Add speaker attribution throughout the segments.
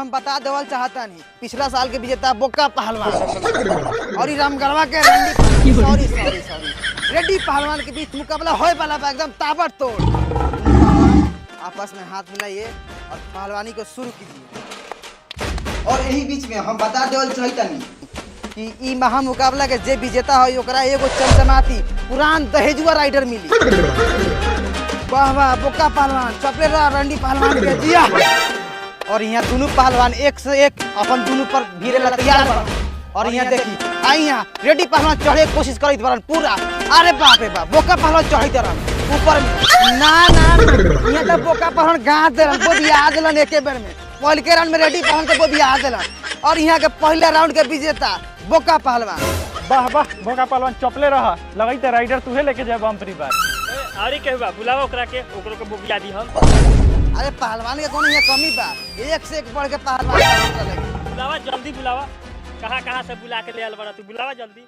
Speaker 1: हम बता देवल चाहता नहीं, पिछला साल के विजेता बोका पहलवान और ई रामगढ़वा के रंडी, सॉरी सॉरी सॉरी, रेड्डी पहलवान के बीच मुकाबला होए वाला बा एकदम ताबड़तोड़। आपस में हाथ मिलाइए और पहलवानी को शुरू कीजिए। और यही बीच में हम बता देवल चाहता नहीं कि ई महा मुकाबला के जे विजेता है ओकरा एगो चमचमाती पुरान दहेजुआ राइडर मिली। वाह वाह बोका पहलवान, चपेरा रंडी पहलवान के जिया। और यहाँ दोनों पहलवान एक से एक अपन दोनों पर भिड़े ला तैयार बा। और यहाँ देखी आई यहाँ रेड्डी पहलवान चढ़े के कोशिश करत बरन पूरा। अरे बाप रे बाप, बोका पहलवान चढ़त रहन ऊपर में। ना ना ना, यहाँ तो बोका पहलवान गाँठ देलन, बोबिया देलन एके बेर में। पहले के राउंड में रेड्डी पहलवान के बोबिया देलन और यहाँ के पहले राउंड के विजेता बोका पहलवान।
Speaker 2: वाह वाह बोका पहलवान चपले रहा, लगई त राइडर तुहे लेके जाए बम्परी बार।
Speaker 3: अरे केहुआ बुलावा ओकरा के, ओकरो के बोबिया दी हम।
Speaker 1: अरे पहलवान के कोनो यहाँ कमी बा, एक से एक बढ़ के पहलवान बा हमरा लगे।
Speaker 3: बुलावा जल्दी बुलावा, कहाँ कहाँ से बुला के ले आयल बड़ा तू, बुलावा जल्दी।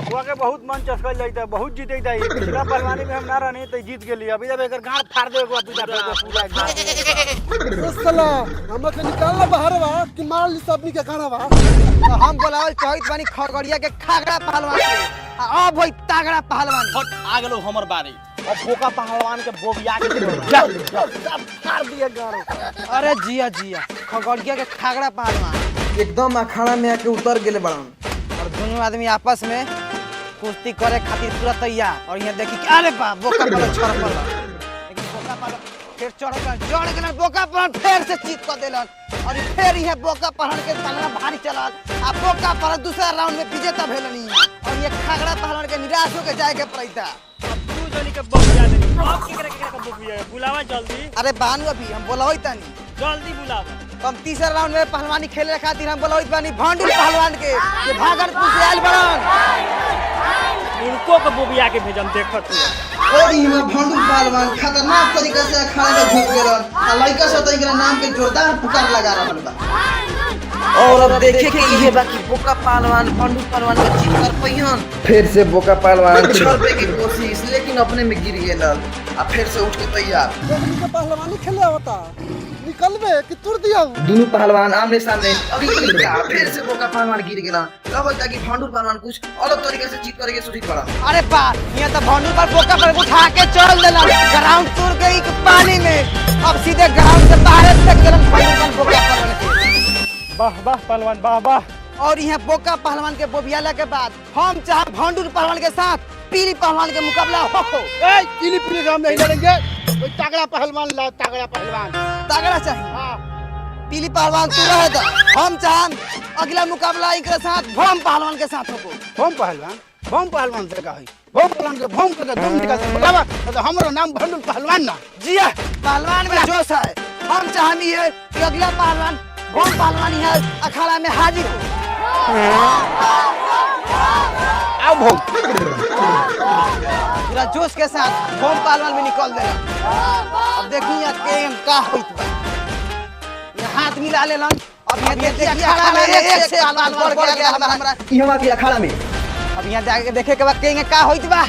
Speaker 4: बुआ के बहुत मन चसकल जाता है, बहुत जीते जाई। पिछला पहलवानी में हम ना रहनी तो जीत गेली, अभी जब एकर गांठ फाड़ दे एगो पूजा पे पूरा एकदम।
Speaker 5: ओ साला हमरा के निकाल ला बाहर बा कि मार ली सब के गाना बा।
Speaker 1: तो हम बोलावल चाहत बानी खगड़िया के खागड़ा पहलवान के, आ अब होई तागड़ा पहलवान।
Speaker 6: हट आ गेलो हमर बारी, अब बोका पहलवान के बोबिया के जा
Speaker 5: सब फाड़ दिए गाना।
Speaker 1: अरे जिया जिया खगड़िया के खागड़ा पहलवान एकदम अखाड़ा में आके उतर गेले बड़न और दोनों आदमी आपस में कुश्ती करे खातिर पूरा तैयार। और यहाँ देखी कि अरे बाप बोका पहलवान छड़ पड़ल, लेकिन बोका पहलवान फिर चढ़ गलन, चढ़ गलन बोका पहलवान फिर से चीत कर देलन और फिर यहाँ बोका पहलवान के तंगड़ा भारी चलल आ बोका पहलवान दूसरा राउंड में विजेता भेलन यहाँ। और ये खागड़ा पहलवान के निराश होके जाए के पड़ता।
Speaker 3: अब तू जनी के बोबिया दे, अब केकरा केकरा के बोबिया, बुलावा जल्दी।
Speaker 1: अरे बानू अभी हम बोलावत तानी,
Speaker 3: जल्दी बुलावा।
Speaker 1: हम तीसरा राउंड में पहलवानी खेले खातिर हम बोलावत बानी भांडुल पहलवान के, ये भागलपुर से आयल बड़न।
Speaker 3: उनको के बोबिया के भेजम देखत तू।
Speaker 1: और यहाँ भांडुल पहलवान खतरनाक तरीका से अखाड़ा में घुस गेलन आ लड़का सब तरीका नाम के जोरदार पुकार लगा रहल बा। और अब देखे के इहे बा कि बोका पहलवान भांडुल पहलवान के जीत कर पहियन। फिर से बोका पहलवान छड़पे की कोशिश, लेकिन अपने में गिर गेलन आ फिर से उठ के तैयार।
Speaker 5: हमनी के पहलवानी खेले होता, निकलबे कि तुर दिया।
Speaker 1: दोनों पहलवान आमने सामने, अभी फिर से बोका पहलवान गिर गेला। लगता कि भांडुल पहलवान कुछ अलग तरीके से जीत करके सुधी पड़ा। अरे बा यहाँ तो भांडुल पर बोका पर उठा के चल देला, ग्राउंड तुर गई कि पानी में। अब सीधे ग्राउंड से बाहर फेंक देलन भांडुल पर बोका पहलवान के।
Speaker 2: वाह वाह पहलवान वाह वाह।
Speaker 1: और यहाँ बोका पहलवान के बोबियाला के बाद हम चाह भांडुल पहलवान के साथ पीली पहलवान के मुकाबला हो।
Speaker 5: ए पीली पीली हम नहीं लड़ेंगे, कोई तगड़ा पहलवान लाओ, तगड़ा पहलवान।
Speaker 1: तगड़ा चाहिए।
Speaker 5: हाँ।
Speaker 1: पीली पहलवान तू रहे दा, हम चाहम अगला मुकाबला इनके साथ भोम पहलवान के साथ हो।
Speaker 5: भोम पहलवान, भोम पहलवान से कही, भोम पहलवान के भोम के तुम निकाल से बुलावा तो हमरो नाम भंडुल पहलवान ना।
Speaker 1: जी हाँ, पहलवान में जोश है। हम चाहम ये कि अगला पहलवान भोम पहलवान यहाँ अखाड़ा में हाजिर हो।
Speaker 5: आओ भोम।
Speaker 1: पूरा जोश के साथ भोम पहलवान भी निकल देना। अब देखिए यहाँ के का होइत बा, यहाँ हाथ मिला लेलन। अब यहाँ देखिए अखाड़ा में एक से पहलवान बढ़ गया हमारा यहाँ के अखाड़ा में। अब यहाँ जाके देखे के बाद के का होइत बा,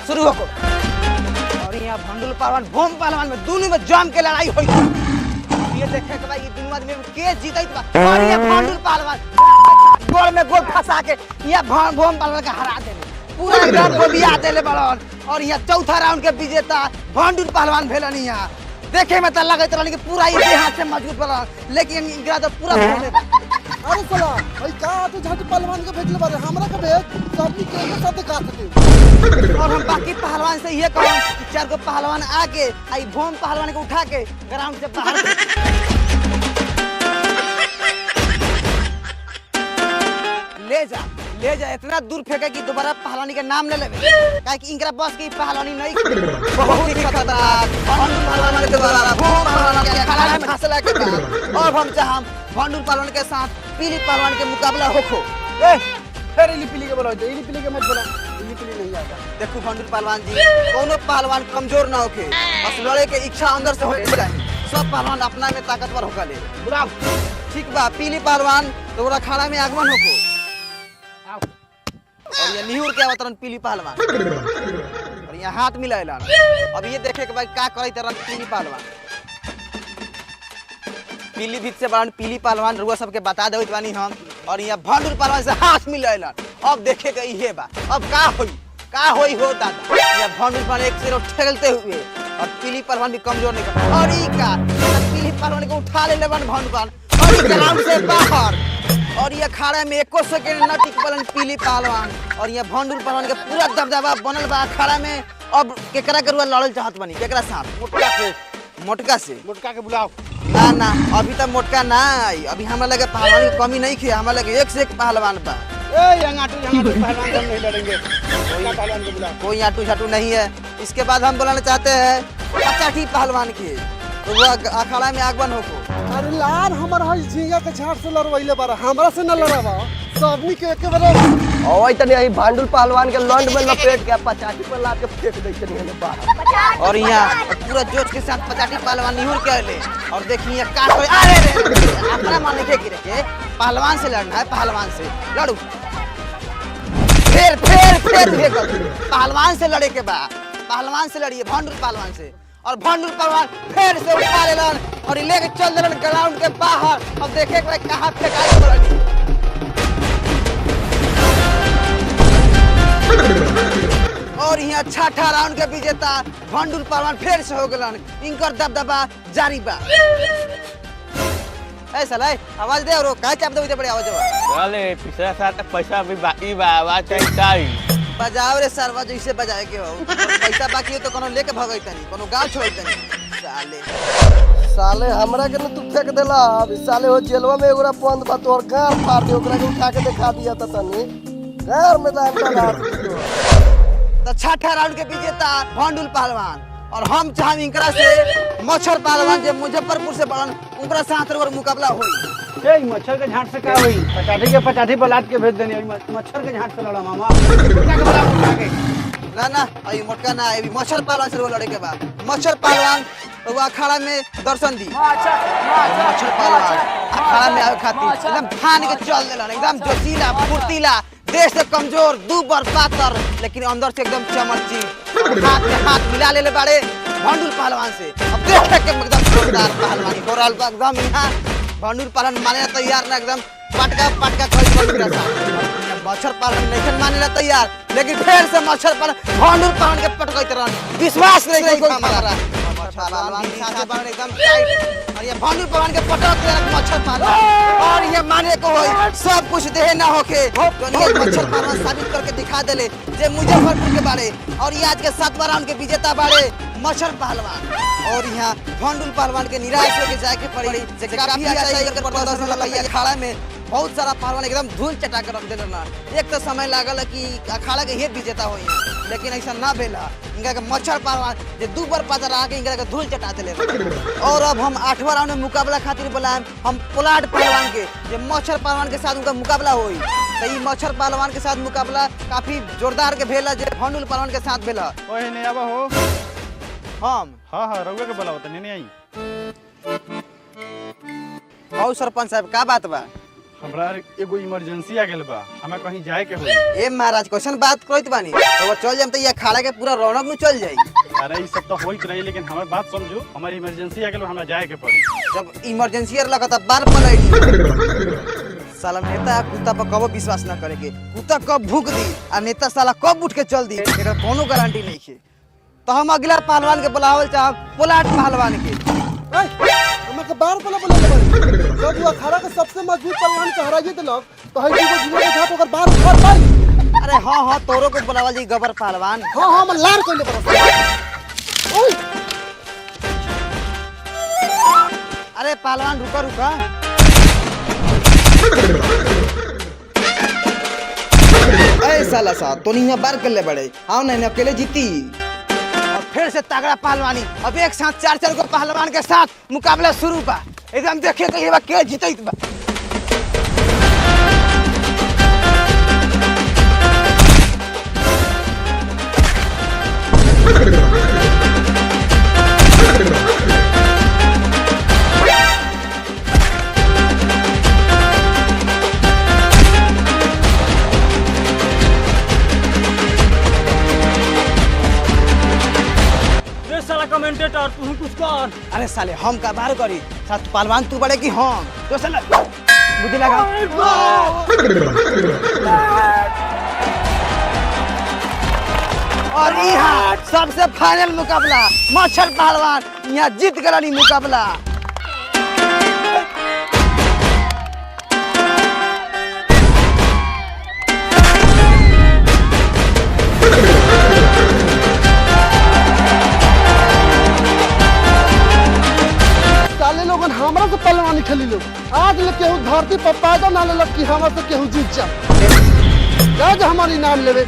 Speaker 1: शुरू हो। और यहाँ भंडुल पहलवान भोम पहलवान में दोनों में जम के लड़ाई होइत बा। ये देखे के बाद ये दोनों आदमी में के जीतत बा। और ये भंडुल पहलवान गोल में गोल फंसा के यहाँ भोम पहलवान के हरा देले, पूरा एकदम गोबिया देले बड़न। और यहाँ चौथा राउंड के विजेता भंडुल पहलवान भेलन। यहाँ देखे में तो लगत रहल कि पूरा ये हाथ से मजबूत बनल, लेकिन इनकरा तो पूरा भोले बा।
Speaker 5: अरे साला भाई का तू झांटी पहलवान के भेजले बारे, हमरा के भेज सबनी के एक साथ का सके।
Speaker 1: और हम बाकी पहलवान से ये कहम कि चार गो पहलवान आके आई भोम पहलवान के उठा के ग्राउंड से बाहर ले जा, ले जा, इतना दूर फेंके कि दोबारा पहलवानी के नाम ले लेबे, काहे कि इनकरा बस के पहलवानी नहीं। बहुत ही खतरनाक भंडुल पहलवान के द्वारा भोम पहलवान के अखाड़ा में फंसला के बाद और हम चाहम भंडुल पहलवान के साथ पीली पहलवान के मुकाबला होखो।
Speaker 5: ए फिर इली पीली के बोलाओ, इली पीली के मत बोलाओ, इली पीली नहीं आता।
Speaker 1: देखो भंडुल पहलवान जी, कोनो पहलवान कमजोर ना होखे, बस लड़े के इच्छा अंदर से होके चाहिए। सब पहलवान अपना में ताकतवर होकर ले।
Speaker 5: बुलाओ।
Speaker 1: ठीक बा, पीली पहलवान तो अखाड़ा में आगमन होखो। और ये निहुर के आवतरन पीली पहलवान और यहाँ हाथ मिलाइलन। अब ये देखे के बाद का करैत रहन पीली पहलवान। पीलीभीत से बड़न पीली पहलवान रुआ सबके बता देत बानी हम। और यहाँ भंडुल पहलवान से हाथ मिलैलन। अब देखे के इहे बा, अब का होई, का होई हो दादा। यहाँ भंडुल पहलवान एक सिर ठेलते हुए और पीली पहलवान भी कमजोर नहीं कर। और ई का पीली पहलवान को उठा ले लेवन भंडुल पहलवान और ई ग्राउंड से बाहर। और ये अखाड़ा में एको सेकंड न टिक पलन पीली पहलवान। और ये भंडुल पहलवान के पूरा दबदबा बनल बा अखाड़ा में। अब केकरा के रुआ लड़ल चाहत बानी, केकरा साथ?
Speaker 4: मोटका से।
Speaker 1: मोटका से?
Speaker 4: मोटका के बुलाओ।
Speaker 1: ना ना, अभी तक मोटका ना आई। अभी हमरा लगे पहलवान की कमी नहीं है, हमरा लगे एक से एक पहलवान बा।
Speaker 4: ए अंगाटू पहलवान हम नहीं लड़ेंगे, मोटका पहलवान को बुलाओ।
Speaker 1: कोई आटू छाटू नहीं है। इसके बाद हम बुलाना चाहते हैं पचाठी पहलवान के, तो वो अखाड़ा में आगमन हो को।
Speaker 5: अरे लार हमर हई झींगा के झाड़ से लड़वैले बारा, हमरा से न लड़ावा, सबनी के एके बार।
Speaker 6: ओए तनी आई भांडुल पहलवान के लंड में लपेट के पचाटी पर ला के फेंक दे तनी हने बाहर।
Speaker 1: और यहाँ पूरा जोश के साथ पचाटी पहलवान निहुर के आले और देखिए का कोई अरे रे अपना मान लिखे गिरे के पहलवान से लड़ना है, पहलवान से लड़ू। फिर फिर फिर पहलवान से लड़े के बाद पहलवान से लड़िए भंडुल पहलवान से। और भंडुल पहलवान फिर से उठा लेलन और लेके चल देलन ग्राउंड के बाहर। अब देखे के कहाँ फेंकाई पड़ल। और यहाँ छठा राउंड के विजेता भंडुल पहलवान फिर से हो गलन। इनकर दबदबा जारी बा। ए साला आवाज दे और काहे चाप दे बड़ी आवाज बा।
Speaker 6: चले पिछला साल तक पैसा अभी बाकी बा, आवाज चाहिए।
Speaker 1: बजाओ रे सरवा जैसे बजाए के हो, पैसा बाकी हो तो कोनो लेके भगई तनी, कोनो गांव छोड़ तनी। साले
Speaker 5: साले हमरा के न तू फेंक देला, अभी साले हो जेलवा में एगोरा बंद बा तोर गार फाड़ दे, ओकरा के उठा के दिखा दिया त तनी गार में दाम लगा।
Speaker 1: तो छठा राउंड के विजेता भंडुल पहलवान। और हम चाहम इनकरा से मच्छर पहलवान जे मुजफ्फरपुर से बड़न उनकरा साथ और मुकाबला होई।
Speaker 4: ए मच्छर के झाट से का होई? पचाठी के पचाठी बलाट के भेज देनी, मच्छर के झाट से लड़ा मामा। मोटका के बुलाओ, मोटका के।
Speaker 1: ना ना अभी मोटका ना, अभी मच्छर पहलवान से लड़े के बाद मच्छर पहलवान वो अखाड़ा में दर्शन दी। मच्छर पहलवान अखाड़ा में आवे खातिर एकदम फान के चल देलन, एकदम जोशीला फुर्तीला, देह से कमजोर दूबर पातर लेकिन अंदर से एकदम चमरची। हाथ में हाथ मिला ले बाड़े भंडुल पहलवान से। अब देख के एकदम जोरदार पहलवानी हो रहल बा एकदम। यहाँ भंडुल पहलवान माने तैयार ना, एकदम पटका पटका कर मच्छर पहलवान नहीं माने ला तैयार, लेकिन फिर से मच्छर पहलवान भंडुल पहलवान के पटकैत रहन। विश्वास नहीं कोई हमारा मच्छर पहलवान साथे पहलवान एकदम टाइट और ये भंडुल पहलवान के पटक देलक मच्छर पहलवान। और ये माने को होई सब कुछ देह ना होके तो ये मच्छर पहलवान साबित करके दिखा देले जे मुजफ्फरपुर के बारे। और ये आज के 7वां राउंड के विजेता बारे मच्छर पहलवान। और यहाँ भंडुल पहलवान के निराश होके जाए के पड़ी जे काफी अच्छा एकर प्रदर्शन लगा अखाड़ा में। बहुत सारा पहलवान एकदम धूल चटा के रख देले ना। एक तो समय लागल कि अखाड़ा के हे विजेता होई, लेकिन ऐसा ना भेला। इनका के मच्छर पहलवान जे दू बार पातर आके इनका के धूल चटा देले। और अब हम 8वां राउंड में मुकाबला खातिर बुलाएम हम पोलाड पहलवान के, जे मच्छर पहलवान के साथ उनका मुकाबला होई। तो ई मच्छर पहलवान के साथ मुकाबला काफी जोरदार के भेला जे भंडुल पहलवान के साथ भेला।
Speaker 2: ओए ने आवा हो
Speaker 1: हम।
Speaker 2: हां हां रउआ के बुलाओ तनी नहीं आई।
Speaker 1: औ सरपंच साहब का बात बा?
Speaker 2: हमरा एगो इमरजेंसी आ गेल बा, हमरा कहीं जाए के होई।
Speaker 1: ए महाराज कैसन बात करत बानी, तो चल जाम त ये अखाड़ा के पूरा रौनक में चल जाई।
Speaker 2: अरे ई सब तो होइत रही, लेकिन हमर बात समझो, हमारी इमरजेंसी आ गेल, हमरा जाए के पड़ी।
Speaker 1: जब इमरजेंसी आर लगत बार पलैली। साला नेता कुत्ता पर कबो विश्वास ना करे के, कुत्ता कब भूक दी आ नेता साला कब उठ के चल दी एकर कोनो गारंटी नहीं है। तो हम अगला पहलवान के बुलावल चाहब पोलाड पहलवान के।
Speaker 5: हमरा के बार पला बोले बारे, जब वो अखाड़ा के सबसे मजबूत पहलवान के हराइए देलक तो हई दूगो झींगा के झाट ओकर बार उखाड़ पाई।
Speaker 1: अरे हां हां तोरो को बुलावल जी गबर पहलवान।
Speaker 5: हां हां हम लार कइले बरस। ओए
Speaker 1: अरे पहलवान रुका रुका। ए साला सा तो नहीं बार कर ले बड़े, आओ नहीं अकेले जीती। और फिर से तगड़ा पहलवानी, अब एक साथ चार चार को पहलवान के साथ मुकाबला शुरू बा। एकदम देखे तो ये बा के जीतत बा।
Speaker 3: कमेंटेटर तू कुछ कर।
Speaker 1: अरे साले हम का बार करी साथ पहलवान तू बड़े कि हम तो साला बुद्धि लगा। और यहाँ सबसे फाइनल मुकाबला मच्छर पहलवान यहाँ जीत गई मुकाबला।
Speaker 5: साले लोगन हमरा से पहलवानी खेली लो, आज ले केहू धरती पर पैदा ना लेलक कि हमरा से केहू जीत जा। जा हमारी नाम लेवे।